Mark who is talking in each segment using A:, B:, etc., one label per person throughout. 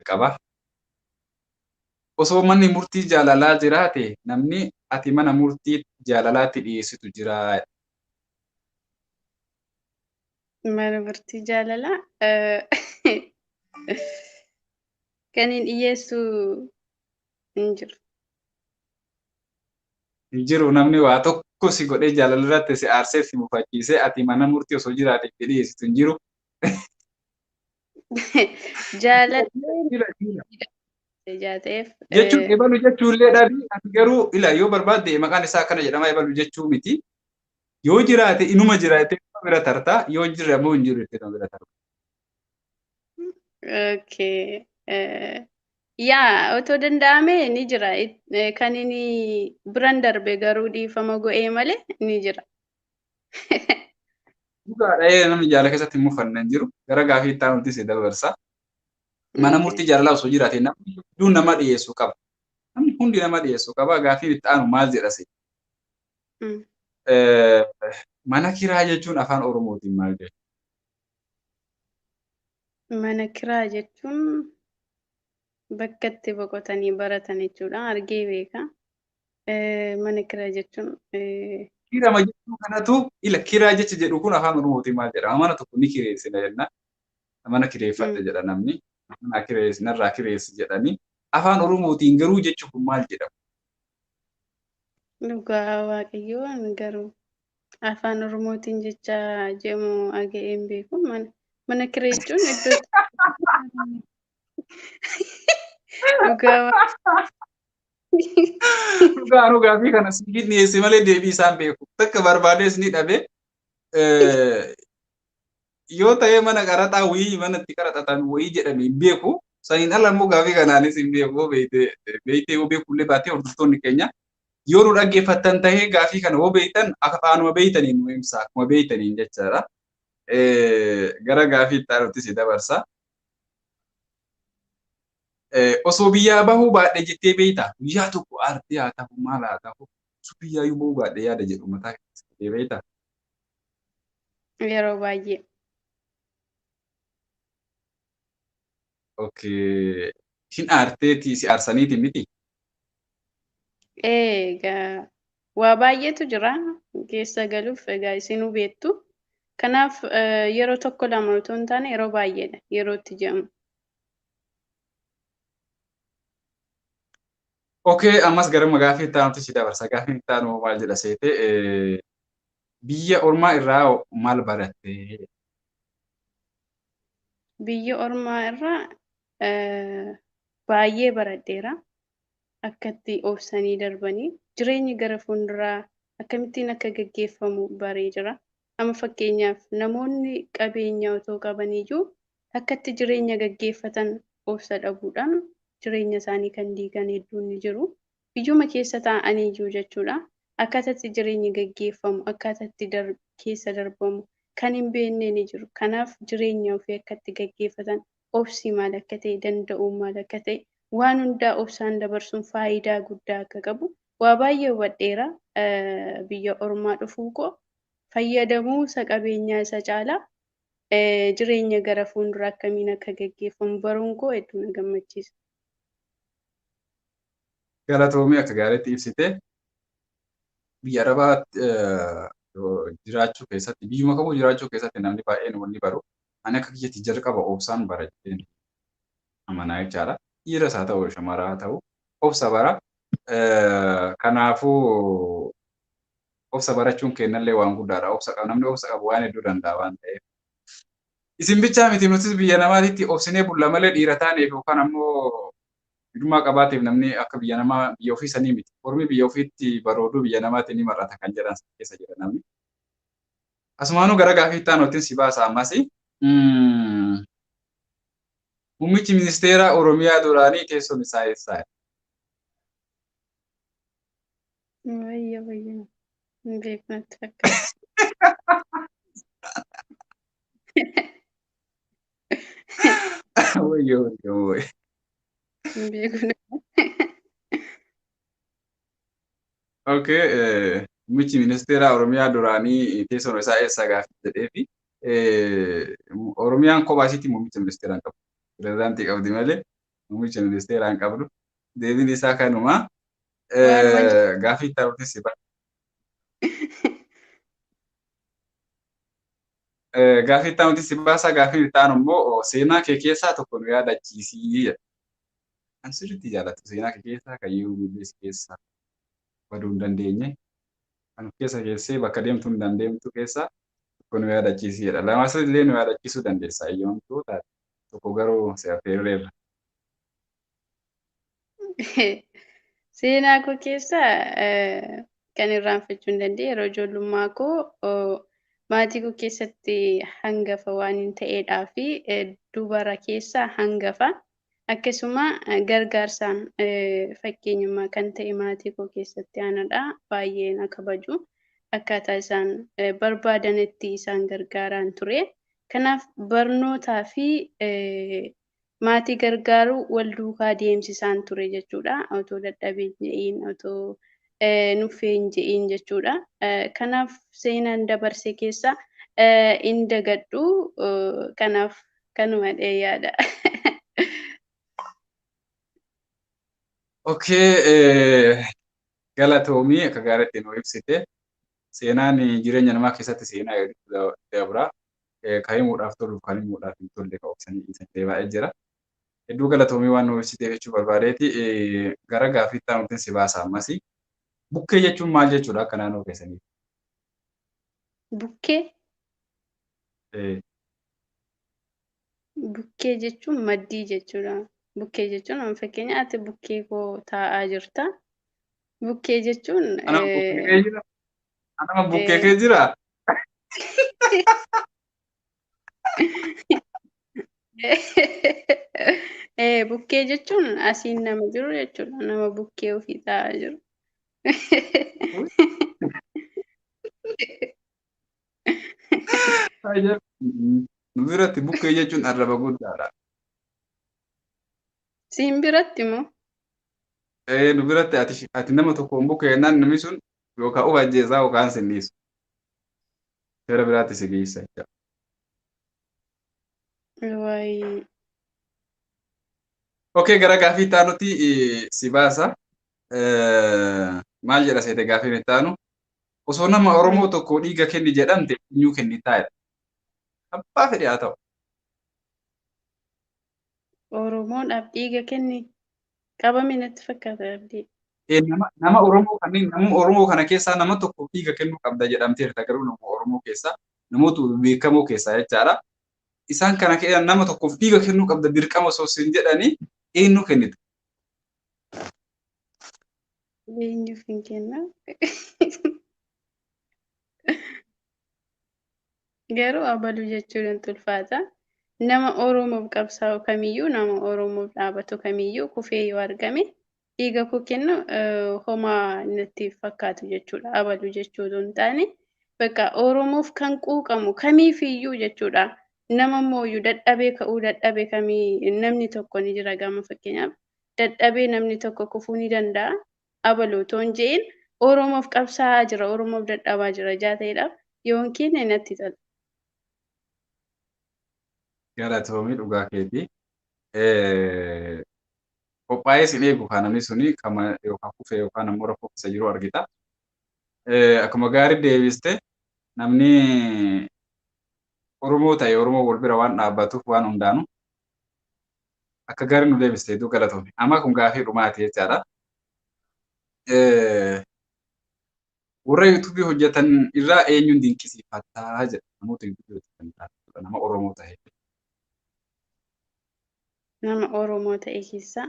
A: Qaba. Osoo manni murtii jaalalaa jiraate, namni ati mana murtii jaalalaatti dhiyeessitu jira?
B: Mana murtii jaalalaa kan hin dhiyeessu hin jiru.
A: Hin jiru. Namni waa tokko si godhee jaalala irratti si aarsee, si mufachiisee, ati mana murtii osoo jiraate itti dhiyeessitu hin jiru?
B: Jaalallee jaateef.
A: Jechuun ebalu jechuullee dhabi, ati garuu ila yoo barbaadde maqaan isaa akkana jedhama, ebalu jechuu miti. Yoo jiraate inuma jiraate bira tartaa, yoo hin jirre ammoo hin jiru jettee bira tarta.
B: Okay. Yaa, otoo danda'ame ni jira. Kan inni biran darbe garuu dhiifama go'ee malee ni jira.
A: Dhugaadha, namni jaalala keessatti hin mufanne hin jiru. Gara gaafii itti aanutti si dabarsa. Mana murtii jaalalaa osoo jiraate namni hedduun nama dhiyeessu qaba. Namni hundi nama dhiyeessu qaba. Gaafiin itti aanu maal jedha si? Mana kiraa jechuun afaan Oromootiin maal jechuudha?
B: Mana kiraa jechuun bakka itti boqotanii baratan jechuudha. Argee beeka. Mana kiraa jechuun
A: Kirama jechuu kanatu ila kiraa jechi jedhu kun afaan Oromootiin maal jedhama? Mana tokko ni kireessina jenna. Mana kireeffadhe jedha namni. Mana kireessi, narraa kireessi jedhanii. Afaan Oromootiin garuu jechi kun maal jedhama?
B: Dhugaa Waaqayyoo, garuu afaan Oromootiin jecha jedhamu dhaga'ee hin beeku. Mana kireechuun iddoo dhugaa.
A: Dhugaa gaafii kana siif dhiyeesse malee deebii isaan beeku. Takka barbaadees ni dhabe. Yoo ta'ee mana qaraxaa wayii, mana itti qaraxatan wayii jedhame hin beeku. Saniin ala immoo gaafii kanaanis hin beeku. Beeytee yoo beekullee baatee, hordoftoonni keenya yoo nu dhaggeeffattan tahee gaafii kana yoo beeytan afaanuma beeytaniin nu ibsa, akkuma beeytaniin jechaadha. Gara gaafii itti aanutti si dabarsa. Osoo biyyaa bahuu baadhe jettee beeytaa? Guyyaa tokko aartee haa ta'u, maal haa ta'u, osoo biyyaa yoo bahuu baadhe yaada jedhu mataa keessatti beeytaa?
B: Yeroo baay'ee.
A: Okay. Hin aarteeti, si aarsaniiti miti?
B: Egaa waa baay'eetu jira keessa galuuf, egaa isinuu beektu. Kanaaf yeroo tokko lama otoo hin taane yeroo baay'eedha yeroo itti jedhamu.
A: Okay, ammas gara gaafii itti aanutti si dabarsa. Gaafiin itti aanu maal jedha seete? Biyya ormaa irraa maal baratte?
B: Biyya ormaa irraa baay'ee baradheera. Akkatti obsanii darbanii jireenyi gara fuulduraa akkamittiin akka gaggeeffamu baree jira. Amma fakkeenyaaf namoonni qabeenya otoo qabaniyyuu akkatti jireenya gaggeeffatan obsa dhabuudhaan jireenya isaanii kan diigan hedduun ni jiru. Biyyuma keessa taa'aniyyuu jechuudha. Akkaataatti jireenyi gaggeeffamu, akkaataatti keessa darbamu kan hin beekne ni jiru. Kanaaf jireenya ofii akkatti gaggeeffatan, obsi maal akka ta'e, danda'uun maal akka ta'e, waan hundaa obsaan dabarsuun faayidaa guddaa akka qabu waa baay'ee hubadheera. Biyya ormaa dhufuu koo fayyadamuu isa qabeenyaa isa caalaa jireenya gara fuulduraa akkamiin akka gaggeeffamu baruun koo hedduu na gammachiisa.
A: Galatoomii, akka gaariitti ibsite. Biyya Arabaa jiraachuu keessatti, biyyuma kamuu jiraachuu keessatti namni baay'een wanni baru, ani akka kiyyatti jalqaba obsaan bara jedheen amanaa jechaadha. Dhiiras haa ta'u, shamara haa ta'u, obsa bara. Kanaafuu obsa barachuun kennallee waan guddaadha. Obsa qaba, namni obsa qabu waan hedduu danda'a waan ta'eef. Isin bichaa miti, nutis biyya namaatitti obsinee bulla malee dhiira taaneef yookaan ammoo dhimma qabaateef namni akka biyya namaa biyya ofii sanii miti. Ormi biyya ofiitti barooduu biyya namaatti ni mar'ata kan jedhan keessa jira namni. Asumaanuu gara gaafii itti aanuutiin si baasa ammas. Muummichi ministeera Oromiyaa duraanii teessoon isaa eessa?
B: Wayyo wayyo, hin beeku natti fakkaata.
A: Wayyo wayyo wayyo.
B: Hin beeku.
A: Okay, muummichi ministeera Oromiyaa duraanii teessoon isaa eessa gaaffii jedhee fi Oromiyaan kophaa isiitti muummicha ministeeraa hin qabu. Pirezidaantii qabdi malee. Muummicha ministeeraa hin qabnu. Deebiin isaa kanuma. Gaaffii itti aanutti si Gaaffii itti aanutti si baasa. Gaaffii itti aanu immoo seenaa kee keessaa tokko nu yaadachiisii jedha. Kan sirriitti jaallattu seenaa kee keessaa kan yoomillee si keessaa baduu hin dandeenye kan keessa keessee bakka deemtuu hin dandeemtu keessaa tokko nu yaadachiisii jedha. Lama illee nu yaadachiisuu dandeessa eeyyamamtuu taate tokko garuu si affeerreerra.
B: Seenaa koo keessaa kan irraanfachuu hin dandeenye yeroo ijoollummaa koo maatii koo keessatti hangafa waan hin ta'eedhaa fi dubara keessaa hangafa. Akkasuma gargaarsaan fakkeenyummaa kan ta'e maatii koo keessatti aanadha. Baay'ee na kabaju. Akkaataa isaan barbaadanitti isaan gargaaraan ture. Kanaaf barnootaa fi maatii gargaaruu wal duukaa deemsisaan ture jechuudha. Otoo dadhabee hin je'iin, otoo nuffee hin je'iin jechuudha. Kanaaf seenaan dabarse keessa hin dagadhu. Kanaaf kanuma yaada.
A: Okay, galatoomii akka gaariitti nu ibsite. Seenaan jireenya namaa keessatti seenaa hedduu dabra. Kan himuudhaaf toluuf kan himuudhaaf hin tolle kan obsanii dhiisan baay'ee jira. Hedduu galatoomii waan nu ibsiteef jechuu barbaadeeti. Gara gaaffiitti aanutti si baasa ammas. Bukkee jechuun maal jechuudha akka naannoo keessanii?
B: Bukkee? Bukkee jechuun maddii jechuudha. Bukkee jechuun amma fakkeenya ati bukkee koo taa'aa jirta. Bukkee jechuun.
A: Anama bukkee kee jira? Anama bukkee kee jira?
B: Bukkee jechuun asiin nama jiru jechuudha. Nama bukkee ofii taa'aa jiru.
A: Nu biratti bukkee jechuun arraba guddaadha.
B: Siin biratti moo?
A: Nu biratti ati nama tokkoon bukkee jennaan namni sun yookaan of ajjeesaa yookaan sin dhiisu. Gara biraatti si geessa jechuudha.
B: Waayee.
A: Okay, gara gaaffii itti aanutti si baasa. Maal jedha seete gaaffii itti aanu? Osoo nama Oromoo tokko dhiiga kenni jedhamte eenyuu kennitaa jedha. Abbaa fedhe haa ta'u.
B: Oromoodhaaf dhiiga kenni qabame natti fakkaata abdii.
A: Nama Oromoo kanneen nama Oromoo kana keessaa nama tokko dhiiga kennuu qabda jedhamteerta garuu nama Oromoo keessaa namoota beekamoo keessaa jechaadha. Isaan kana keessaa nama tokkoof dhiiga kennuu qabda dirqama osoo siin jedhanii eenyu kennita?
B: Eenyuuf hin kenna? Garuu abaluu jechuun ulfaata. Nama Oromoof qabsaa'u kamiyyuu, nama Oromoof dhaabatu kamiyyuu kufee yoo argame dhiiga koo kennu homaa natti fakkaatu jechuudha. Abaluu jechuu osoo hin taane bakka Oromoof kan quuqamu kamiifiyyuu jechuudha. Nama mooyyuu dadhabee ka'uu dadhabe kamii namni tokko ni jira gama fakkeenyaaf dadhabee namni tokko kufuu ni danda'a. Abaluu otoo hin je'in Oromoof qabsaa'aa jira, Oromoof dadhabaa jira ijaa ta'eedhaaf yoon kenne natti tola.
A: Galatoomii dhugaa keetii. Qophaa'ee sin eegu kan namni suni kama yookaan kufee yookaan ammoo rakkoo keessa jiru argita. Akkuma gaarii deebiste namni Oromoo ta'e Oromoo wal bira waan dhaabbatuuf waan hundaanu akka gaarii nu deebiste hedduu galatoomi. Amma kun gaafii dhumaati jechaadha. Warra yuutuubii hojjetan irraa eenyuun dinqisiifattaa jedha. Namoota yuutuubii hojjetan irraa nama Oromoo ta'e.
B: Nama Oromoo ta'e keessa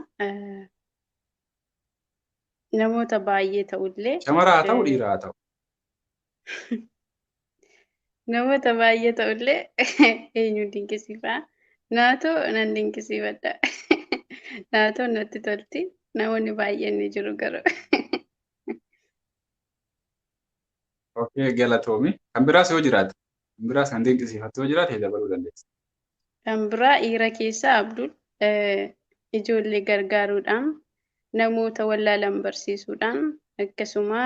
B: namoota baay'ee ta'ullee.
A: Shamara haa ta'u dhiira haa ta'u.
B: Namoota baay'ee ta'ullee eenyuun dinqisiifaa? Naatoo nan dinqisiifadha. Naatoo natti tolti. Namoonni baay'een ni jiru garuu.
A: Okay, galatoomi. Kan biraas yoo jiraate, kan biraas kan dinqisiifattu yoo jiraate dabaluu dandeessa.
B: Kan biraa dhiira keessaa Abdul ijoollee gargaaruudhaan namoota wallaalan barsiisuudhaan akkasuma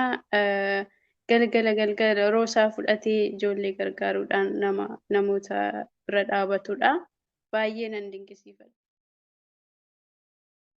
B: galgala galgala yeroo isaa fudhatee ijoollee gargaaruudhaan nama namoota bira dhaabatudha. Baay'ee nan dinqisiifadha.